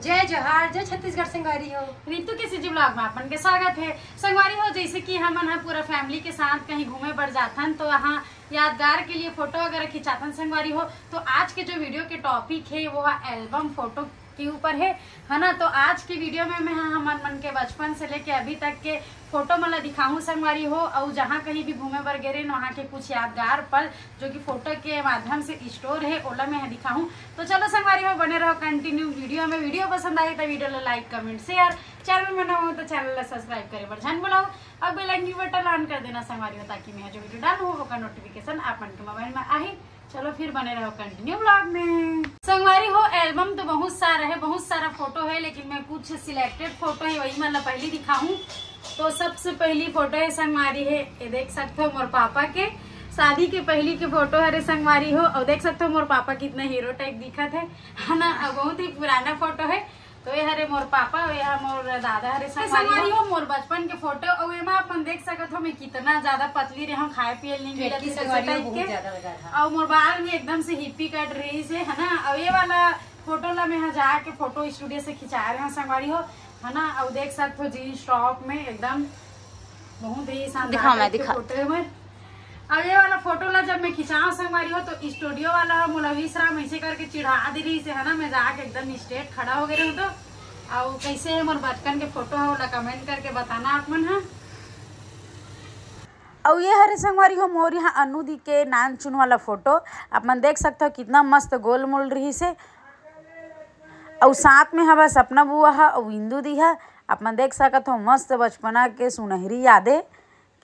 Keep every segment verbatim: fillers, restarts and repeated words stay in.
जय जोहार, जय छत्तीसगढ़ संगवारी हो। रितु के CG vlog में आपन के स्वागत है। संगवारी हो, जैसे कि हमन ह पूरा family के साथ कहीं घूमे बर जाथन, तो यहाँ यादगार के लिए फोटो वगैरह खिंचाथन संगवारी हो। तो आज के जो video के topic है, वो है album फोटो के ऊपर है, है ना। तो आज के video में मैं ह-, हमन मन के बचपन से लेके अभी तक के फोटो मन ला दिखाहूँ संगवारी हो, अउ जहाँ कहीं भी घूमे बर गे रहेन, वहाँ के कुछ यादगार पल जो कि फोटो के माध्यम से store है, ओला मैं ह दिखाहूँ। तो चलो संगवारी हो, बने रहो continue video में। Video पसंद आही तो video ला like, comment, share, channel में नवा हो तो channel ला subscribe करे बर झन भुलाओ, और bell icon button on कर देना संगवारी हो, ताकि मैं जो video डालूँ ओकर notification आप मन के mobile में आही। चलो फिर बने रहो continue vlog में। संगवारी हो, album तो बहुत सारा है, बहुत सारा फोटो है, लेकिन मैं कुछ selected फोटो है, वही मन ला पहली दिखाहूँ। तो सबसे पहली फोटो है संगवारी है, ये देख सकते हो मोर पापा के शादी के पहली के फोटो हरे संगवारी हो, और देख सकते हो मोर पापा कितना hero type दिखत है, है ना। और बहुत ही पुराना फोटो है। तो ये हरे मोर पापा, ये हा मोर दादा हरे संगवारी हो। संगवारी हो, मोर बचपन के फोटो, और एमा आप मन देख सकत हो मैं कितना ज्यादा पतली रहे हूँ, खाए पिए नहीं मिलत पेटी थी संगवारी हो, वैसे type बहुत के। ज्यादा लगा रहा। और मोर बाल भी एकदम से hippie cut रही से, है ना। और ये वाला फोटो ला मैं यहाँ जाके फोटो studio से खिंचा रहे हूँ संगवारी हो, है ना। और देख सकते हो jeans top में एकदम बहुत ही शानदार दिखाओ, मैं type के दिखा। फोटो है मोर। अब ये वाला फोटो ला जब मैं खिंचाऊं संगवारी हो, तो studio वाला मोला विश्राम ऐसे करके चिढ़ा दे रही से, है ना। मैं जाके एकदम straight खड़ा हो गए रहूं। तो अउ कैसे है मोर बचपन के फोटो है, ओला comment करके बताना आप मन ह। अउ ये हरे संगवारी हो मोर यहाँ अनु दी के नान चुन वाला फोटो, आप मन देख सकते हो कितना मस्त गोल मोल रही से। अउ साथ में हवा सपना बुआ हा अउ इंदू दी हा, आप मन देख सकत हो मस्त बचपना के सुनहरी यादें।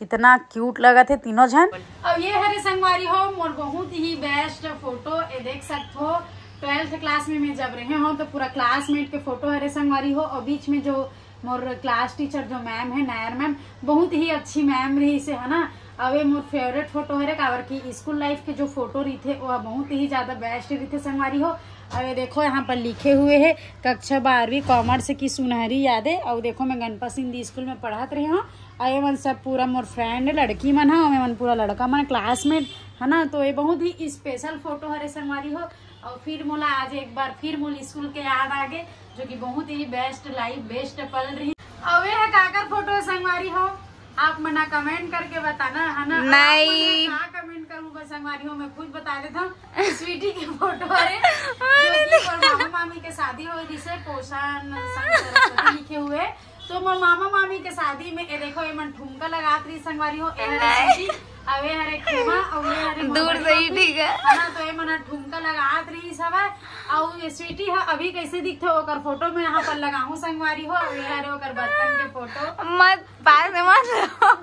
कितना cute लगत हे तीनों झन। अब ये हरे संगवारी हो मोर बहुत ही best फोटो, ये देख सकत हो। Twelfth class में मैं जब रहे हो तो पूरा classmate के फोटो हरे संगवारी हो, और बीच में जो मोर class teacher जो ma'am है नायर ma'am, बहुत ही अच्छी ma'am रही से, है ना। अब ये मोर favourite फोटो हरे, काबर की school life के जो फोटो रही थे वो बहुत ही ज्यादा best रही थे संगवारी हो। अब ये देखो यहाँ पर लिखे हुए है कक्षा बारहवीं commerce की सुनहरी यादें। और देखो मैं गणपत सिंह स्कूल में पढ़त रहे हूँ, अउ ये मन सब पूरा मोर friend लड़की मन ह, ओमे मन पूरा लड़का मन classmate, है ना। तो ये बहुत ही special फोटो हरे संगवारी हो। और फिर मोला आज एक बार फिर मोर स्कूल के याद आ गे, जो कि बहुत ही best life, best पल रही। और ये है काकर फोटो है संगवारी हो, आप मना comment करके बताना, है ना। नहीं। आप मन का comment करूँ बस संगवारी हो, मैं खुद बता देता हूँ। स्वीटी के फोटो है, जो कि मोर मामा मामी के शादी हो रही से पोषण संघ सरस्वती लिखे हुए। तो मोर मामा मामी के शादी में, ये देखो, ये मन ठुमका लगात रही संगवारी हो, ये हरे नहीं। स्वीटी, अउ ये हरे खेमा, अउ ये हरे मोर दूर बड़ी से ही मम्मी, ठीक है। है ना। तो ये मन ठुमका लगात रही सब है। अउ ये स्वीटी है, अभी कैसे दिखथे ओकर फोटो में यहाँ पर लगाहूँ संगवारी हो, अउ ये हरे ओकर बचपन के फोटो। मत, पास में मत रहो।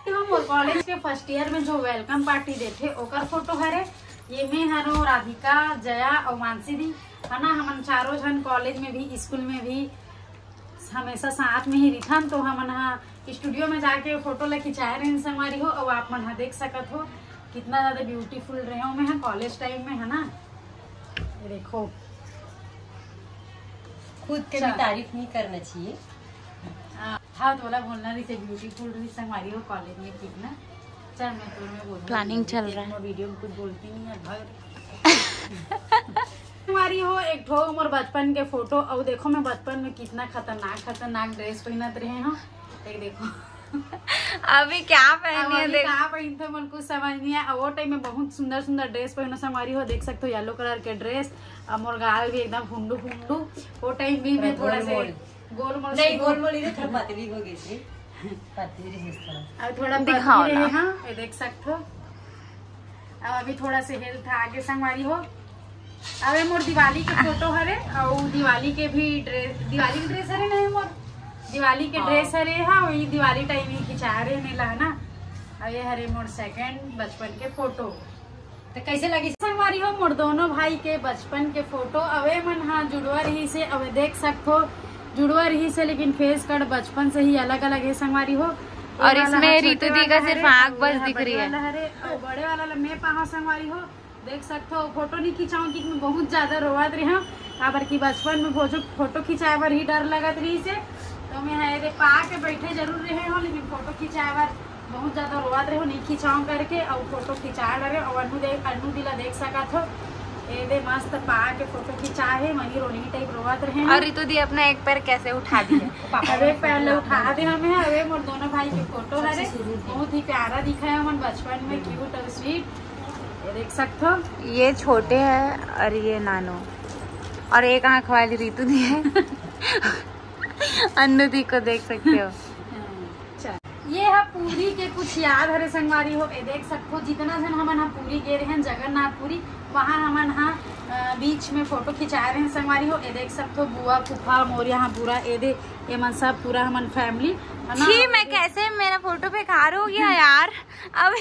हम मोर college के first year में जो welcome party देथे ओकर फोटो हरे। ये मैं हरो, राधिका, जया और मानसी दी, है ना। हमन चारों झन college में भी, स्कूल में भी हमेशा साथ में ही रिथन, तो हमन हा studio में जाके फोटो ला खिंचाए रहेन संगवारी हो। और आप मन हा देख सकत हो कितना ज्यादा beautiful रहे हो मैं हा college time में, है ना। ये देखो, खुद के भी चल। तारीफ नहीं करना चाहिए। हाँ, हाँ, तोला बोलना रही से beautiful रही संगवारी हो college में, ठीक ना? चल, मैं तोर में बोलूँ। Planning चल रहा है। Video में कुछ बोलती नहीं है, भग। संगवारी हो, एक ठो मोर बचपन के फोटो, और देखो मैं बचपन में कितना खतरनाक, खतरनाक dress पहनत रहे हूँ। एक देखो। अभी क्या पहनी अब है, अभी देख। का पहनते, मन कुछ समझ नहीं है। और वो time में बहुत सुंदर, सुंदर dress पहनो संगवारी हो, देख सकते हो, yellow color के dress। और मोर गाल भी एकदम फुंडू, फुंडू। वो time भी मैं थोड़ा से गोल मोल। गोल मोल नहीं, से गोल मोल ही नहीं, थोड़ा पतली हो गई थी। पतली रही थोड़ा। अब थोड़ा दिखाओ पतली रहे ना। हाँ, ये देख सकते हो। अब अभी थोड़ा से health आगे संगवारी हो। अब ये मोर दिवाली के फोटो हरे, और दिवाली के भी dress, दिवाली के dress हरे नहीं मोर, दिवाली के हाँ। Dress हरे, हाँ, वही दिवाली time ही खिंचा रहे ने ला ना। अब ये हरे मोर second बचपन के फोटो। तो कैसे लगी संगवारी हो मोर दोनों भाई के बचपन के फोटो? अवे मन हा जुड़वा रही से, अवे देख सकथो जुड़वा रही से, लेकिन face cut बचपन से ही अलग अलग है संगवारी हो। ये और वाला इसमें हा छोटे रितु दी का वाला सिर्फ हरे, आँख और बस ये हा दिख रही बड़े है। वाला हरे, और बड़े वाला ला मैं पाहा संगवारी हो। देख सकथो फोटो नहीं खिंचाऊँ कि मैं बहुत ज्यादा रोवत रहे हूँ, काबर कि बचपन में भोजो फोटो खिंचाए बर ही डर लगत रही से, तो मैं हा ये दे पा के बैठे जरूर रहे हूँ, लेकिन फोटो खिंचाए बर बहुत ज्यादा रोवत रहे हो, नहीं खिंचाऊं करके, और फोटो खिंचा डरे। और अनु देख, अनु दी ला देख सकत हो, ये दे मस्त पा के फोटो खिंचा हे, मनी रोनी टाइप रोवत रहे हैं। और रितु दी अपना एक पैर कैसे उठा दिया। अबे पैर ले उठा दे हमें, अबे मोर दोनों भाई के फोटो हरे, बहुत ही प्यारा दिखा है मन बचपन में, क्यूट और स्वीट। ये देख सकते हो, ये छोटे हैं और ये नानो, और एक आंख वाली रितु दी है। अन्नू दी को देख सकते हो। चल, ये ह पूरी के कुछ याद हरे संगवारी हो। ए देख सकथो, जितना झन हमन ह पूरी गे रहेन जगन्नाथपुरी, वहाँ हमन ह, अ, बीच में फोटो खिंचाए रहेन संगवारी हो। ए देख सकथो, बुआ, फूफा, मोर यहाँ पूरा ए दे, ये मन सब पूरा हमन फैमिली, है ना? छी, मैं कैसे मेरा फोटो बेकार हो गया यार। अब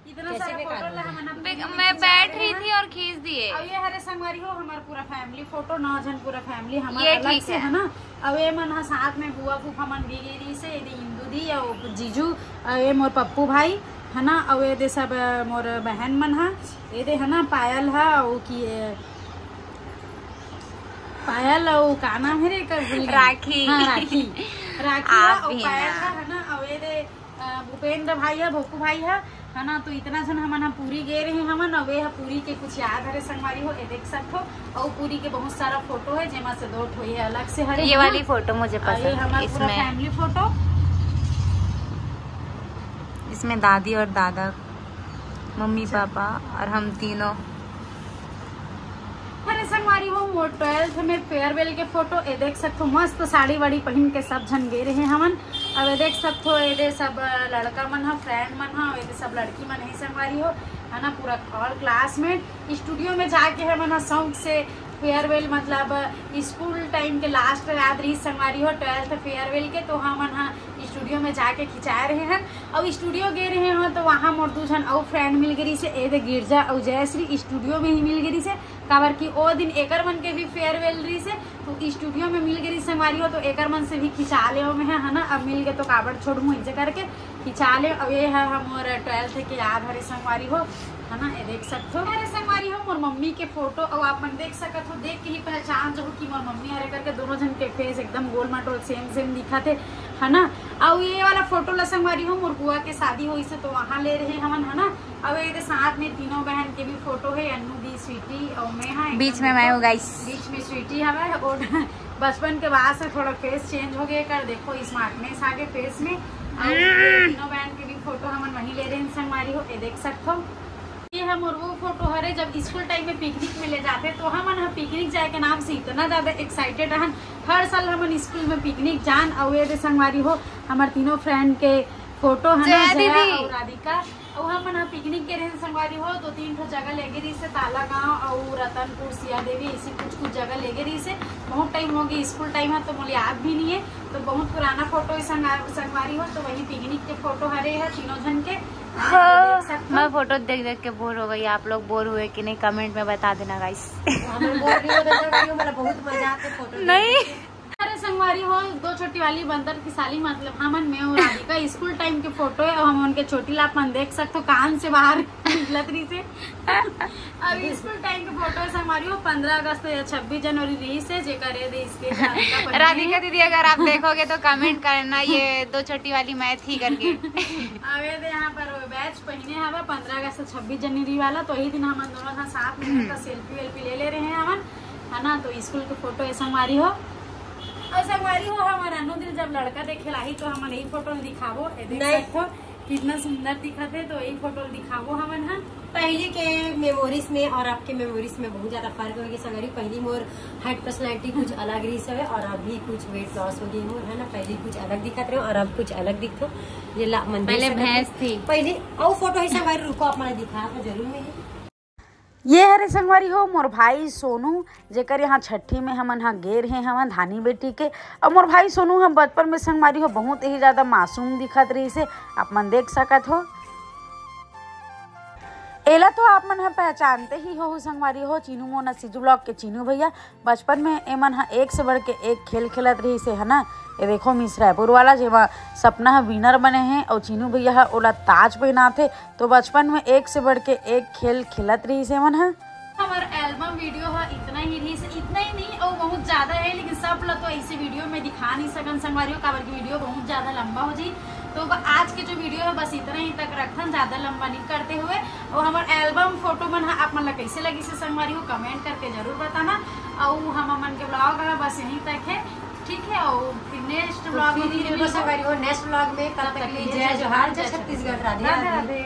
इतना सारा फोटो ला हमन ह पूरी में मैं खिंचाए बैठ रही थी और खींच दिए। अब ये हरे संगवारी हो, हमार पूरा फैमिली फोटो, नौ झन पूरा फैमिली हमार ये अलग ठीक से है। है ना। अब ये मन ह साथ में बुआ फूफा मन भी गे रही से, ये दे इंदू दी, अउ जीजू, अउ ये मोर पप्पू भाई, है ना, अउ ये दे सब, अ, मोर बहन मन ह, ये दे, है ना, पायल ह, अउ की, ये पायल, अउ का नाम है रे, एकर भूल गई। राखी। हाँ, राखी। राखी ह, अउ पायल ह, है ना, अउ ये दे, अ, भूपेंद्र भाई ह, भोकू भाई ह, है ना, तो इतना झन हमन ह पूरी गे रहे हमन, अउ ये ह पूरी के कुछ याद हरे संगवारी हो, ये देख सकथो, अउ पूरी के बहुत सारा फोटो है, जेमा से दो ठो ये अलग से हरे, ये है ना? वाली फोटो मुझे अ, ये पसंद है। हमारा पूरा इसमें फैमिली फोटो। इसमें दादी और दादा, मम्मी पापा और हम तीनों। अरे संगवारी हो, मोर ट्वेल्थ में फेयरवेल के फोटो, ए देख सकथो, मस्त साड़ी वाड़ी पहन के सब झन गे रहे हमन। अब ए देख सकथो, ए दे सब लड़का मन ह, फ्रेंड मन ह, ए दे सब लड़की मन ही संगवारी हो, है ना, पूरा ऑल क्लासमेट। स्टूडियो में जाके हमन ह शौक से फेयरवेल, मतलब स्कूल टाइम के लास्ट याद रही संगवारी हो, ट्वेल्थ फेयरवेल के, तो हमन ह स्टूडियो में जाके खिंचाए रहे हन। अउ स्टूडियो गे रहे हन तो वहाँ मोर दू झन अउ फ्रेंड मिल गे रहिसे, ए दे गिरजा अउ जयश्री स्टूडियो में ही मिल गे रहिसे, काबर कि ओ दिन एकर मन के भी फेयरवेल रहिसे, तो स्टूडियो में मिल गे रहिसे संगवारी हो, तो एकर मन से भी खिंचा ले मैं, है ना। अब मिल गे तो काबर छोड़हूँ, ऐसे करके खिंचा ले। अउ ये है हमर ट्वेल्थ के याद हरे संगवारी हो, है ना, ये देख सकथो। अरे संगवारी हो, मोर मम्मी के फोटो, अउ आप मन देख सकत हो, देख के ही पहचान जाहू कि मोर मम्मी हरे करके। दोनों झन के फेस एकदम गोल मटोल सेम सेम दिखत हे, है ना। अउ ये वाला फोटो ला संगवारी हो, मोर बुआ के शादी होइसे तो वहाँ ले रहे हमन, है ना। अउ ये दे साथ में तीनों बहन के भी फोटो है, अन्नू दी, स्वीटी अउ मैं, हाँ, बीच एकदम में मैं देखो, हूँ, गाइस। बीच में स्वीटी हवे। और बचपन के बाद से थोड़ा फेस चेंज हो गया कर, देखो स्मार्टनेस आ गए फेस में। अउ ये तीनों बहन के भी फोटो हमन वहीं ले रहे हैं संगवारी हो, ये देख सकथो। ये हमर वो फोटो हरे, जब स्कूल टाइम में पिकनिक में ले जाते तो हमन ह पिकनिक जाए के नाम से इतना ज्यादा एक्साइटेड रहन। हर साल हमन स्कूल में पिकनिक जान। अउ ये दे संगवारी हो, हमर तीनों फ्रेंड के फोटो है ना, जया जया दीदी। अउ राधिका। अउ हमन ह पिकनिक गे रहेन संगवारी हो, दो तीन ठो जगह लेगे रहिसे, ताला गांव अउ रतनपुर, सिया देवी, ऐसी कुछ कुछ जगह लेगे रहिसे। बहुत टाइम हो गई, स्कूल टाइम है तो मोला याद भी नहीं है, तो बहुत पुराना फोटो है संगा-, संगवारी हो। तो वही पिकनिक के फोटो हरे है तीनों झन के। हाँ, देख सकते हो। मैं फोटो देख देख के बोर हो गई। आप लोग बोर हुए कि नहीं, कमेंट में बता देना गाइस। हमें बोर नहीं होता जब भी, मतलब बहुत मजा आता फोटो देख नहीं। के। अरे संगवारी हो, दो छोटी वाली बंदर की साली, मतलब हमन, मैं और राधिका, स्कूल टाइम के फोटो है। और हम उनके चोटी ला अपन देख सकते हो, कान से बाहर निकलत रहिसे। अभी स्कूल टाइम के फोटो है संगवारी हो, पंद्रह अगस्त या छब्बीस जनवरी रहिसे, जेकर ये दे इसके राधिका पहने राधिका है। दीदी, अगर आप देखोगे तो कमेंट करना, ये दो छोटी वाली मैं थी करके। अब ये दे यहाँ पर बैच पहने हवा पंद्रह अगस्त, छब्बीस जनवरी वाला, तो यही दिन हमन दोनों साथ में सेल्फी वेल्फी ले ले रहे हैं हमन, है ना। तो स्कूल के फोटो है संगवारी हो। अउ संगवारी हो, हमर अनु दी जब लड़का देखे लाही तो हमन यही फोटो ल दिखाबो। ये देख सकथो कितना सुंदर दिखत हे, तो यही फोटो ल दिखाबो हमन ह। पहले के मेमोरीज में और अब के मेमोरीज में बहुत ज्यादा फर्क हो गया संगवारी। पहली मोर हाइट पर्सनैलिटी कुछ अलग रहिस हवे और अभी कुछ वेट लॉस हो गई मोर, है ना। पहले कुछ अलग दिखत रहे और अब कुछ अलग दिखथो। ये ला मन देख पहले सकत हो। भैंस थी। पहले अउ फोटो है संगवारी, रुको आप मन दिखा तो जरूर मिली। ये हरे संगवारी हो मोर भाई सोनू, जेकर यहाँ छठी में हमन ह गे रहे हवन धानी बेटी के। अउ मोर भाई सोनू ह बचपन में संगवारी हो बहुत ही ज्यादा मासूम दिखत रहिसे, आप मन देख सकत हो। एला तो आप मन ह पहचानते ही हो संगवारी हो, चीनू मोना सीजू ब्लॉग के चीनू भैया। बचपन में एमन ह एक से बढ़ के एक खेल खेलत रहिसे, है ना। ये देखो मिस रायपुर वाला, जेमा सपना ह विनर बने हे अउ चीनू भैया ह ओला ताज पहनाथे। तो बचपन में एक से बढ़ के एक खेल खेलत रहिसे एमन ह। हमर एल्बम वीडियो ह इतना ही रहिस, इतना ही नहीं, अउ बहुत ज्यादा है, लेकिन सब ला तो ऐसे वीडियो में दिखा नहीं सकन संगवारी हो, काबर की वीडियो बहुत ज्यादा लंबा हो जाई। तो आज के जो वीडियो है बस इतना ही तक रखथन, ज्यादा लंबा नहीं करते हुए। और हमर एल्बम फोटो मन ह आप मन ला कैसे लगिस हे संगवारी हो, कमेंट करके जरूर बताना। और हमर मन के ब्लॉग है बस यहीं तक है, ठीक है। और फिर नेक्स्ट ब्लॉग में फिर मिलबो संगवारी हो, नेक्स्ट ब्लॉग में। तब तक के लिए जय जोहार, जय छत्तीसगढ़, राधे राधे।